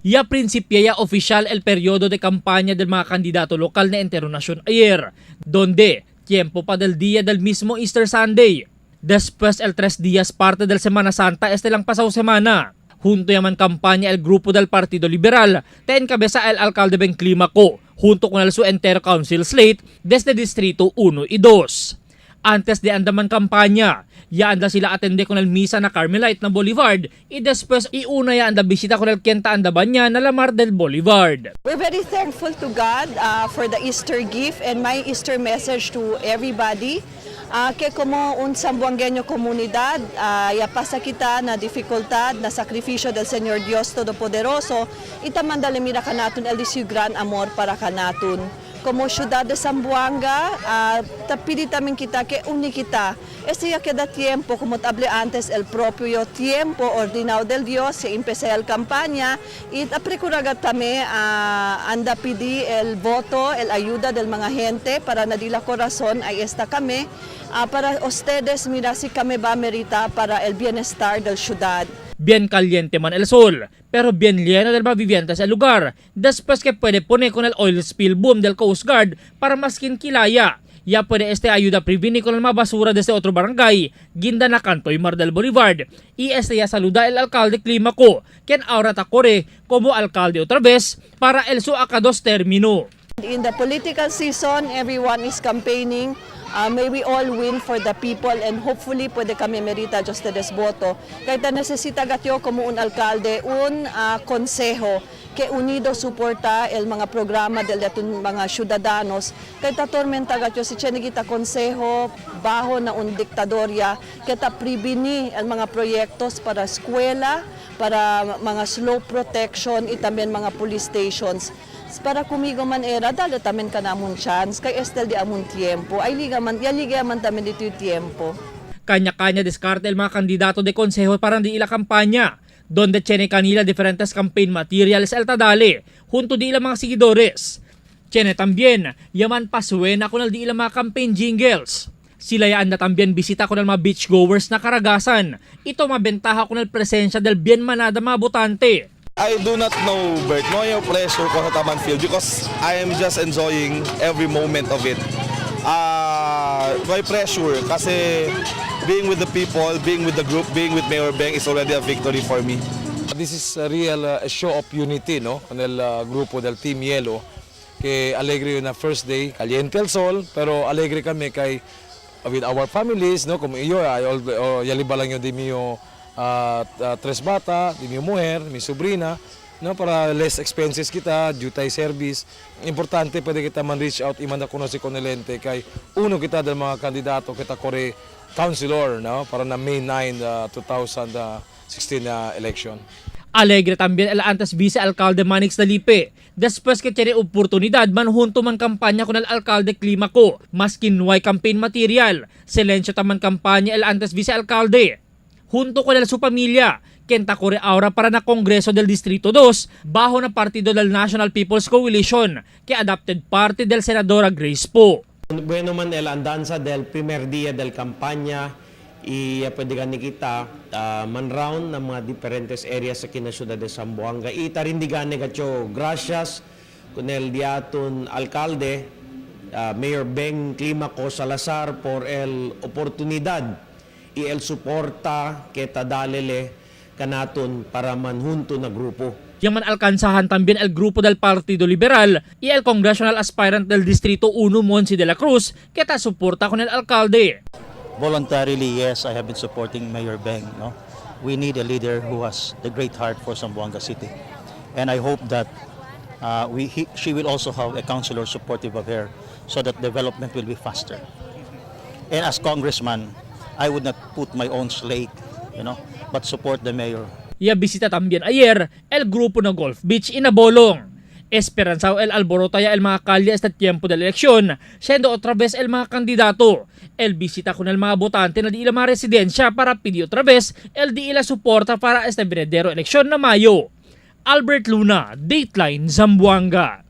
Ya principia oficial el periodo de campaña del mga candidato local na entero nación ayer, donde tiempo pa del día del mismo Easter Sunday. Después el 3 días parte del Semana Santa este lang pasado semana. Junto yaman campaña el grupo del Partido Liberal, te encabeza el alcalde Beng Climaco, junto con el su entero council slate desde Distrito 1 y 2. Antes de andaman kampanya, ya anda sila atende con el misa na Carmelite na Boulevard y después iuna ya anda bisita con el Kenta anda banya na Lamar del Boulevard. We're very thankful to God for the Easter gift and my Easter message to everybody. Que como un zamboangueño comunidad, ya pasa kita na dificultad, na sakripisyo del Señor Dios Todopoderoso, ita mandale mira kanaton el su gran amor para kanaton. Como ciudad de Zamboanga, tapidi tamen kita que uni kita. Este ya queda tiempo, como te hablé antes, el propio tiempo ordenado del Dios, se empecé la campaña y aprecuragat kami anda pidi el voto, el ayuda del mga gente para nadila corazón ay esta kami para ustedes mira si kami ba merita para el bienestar del ciudad. Bien caliente man el sol, pero bien lleno del mga vivientes el lugar, después que puede poner con el oil spill boom del Coast Guard para maskin kilaya. Ya puede este ayuda prevenir con el mga basura desde otro barangay, Ginda na Kantoy Mar del Boulevard. Y este ya saluda el alcalde Climaco, quien ahora tacore como alcalde otra vez para el su akados término. In the political season, everyone is campaigning. May we all win for the people and hopefully pwede kami merita de ustedes voto. Kahit na necesita gatyo como un alcalde, un consejo que unido suporta el mga programa del atong mga ciudadanos. Kahit tormenta gatyo si kita consejo bajo na un diktadorya kita pribini el mga proyektos para eskwela, para mga slope protection y también mga police stations para kumigo man era dale tamen ka namon chance kay estel di amon tiempo ay liga man yaliga man tamen dito yung tiempo. Kanya-kanya diskarte el mga kandidato de konseho para di ila kampanya, donde tiene kanila diferentes campaign materials el tadali, junto di ila mga seguidores. Tiene también, yaman pasuena con el di ila mga campaign jingles. Sila ya anda también bisita con el mga beachgoers na karagasan. Ito mabentaha con el presensya del bien manada mga botante. I do not know, Bert. No yung pressure ko sa taman feel because I am just enjoying every moment of it. My pressure kasi being with the people, being with the group, being with Mayor Beng is already a victory for me. This is a real show of unity, no? Con el grupo del Team Yellow. Que alegre yun na first day, caliente el sol, pero alegre kami kay with our families, no? Como iyo, ay, oh, yaliba lang yun di mio tres bata, di mio mujer, mi sobrina, no? Para less expenses kita, duty service. Importante pwede kita man reach out iman na kuno si Conelente kay uno kita del mga kandidato kita kore councilor, no? Para na May 9, 2016 na election. Alegre también el antes vicealcalde Manix Dalipe. Después que tiene oportunidad manjunto man kampanya con el alcalde Climaco, maski no hay campaign material. Silencio taman kampanya el antes vicealcalde. Junto con el su familia, quien tacore ahora para na Kongreso del Distrito 2, bajo na partido del National People's Coalition, que adopted party del Senadora Grace Poe. Bueno man el andanza del primer día del campaña y pwede gani kita man round ng mga diferentes areas sa kina syudad de Zamboanga. Y tarindigane gatyo gracias con el diaton alcalde Mayor Beng Climaco Salazar por el oportunidad y el suporta que tadalele kanaton para manjunto na grupo. Yang man alcanzahan también el grupo del Partido Liberal y el congressional aspirant del Distrito 1 Monsi de la Cruz que ta suporta con el alcalde. Voluntarily, yes, I have been supporting Mayor Beng. No, we need a leader who has the great heart for Zamboanga City, and I hope that she will also have a councilor supportive of her, so that development will be faster. And as congressman, I would not put my own slate, but support the mayor. Ya bisita también ayer el grupo na Golf Beach Inabolong. Esperanzao el alborota ya el mga kalye este tiempo de la elección, siendo otra vez el mga candidato. El visita con el mga botante na di ila mga residencia para pedir otra vez el di ila suporta para este venidero elección na Mayo. Albert Luna, Dateline, Zamboanga.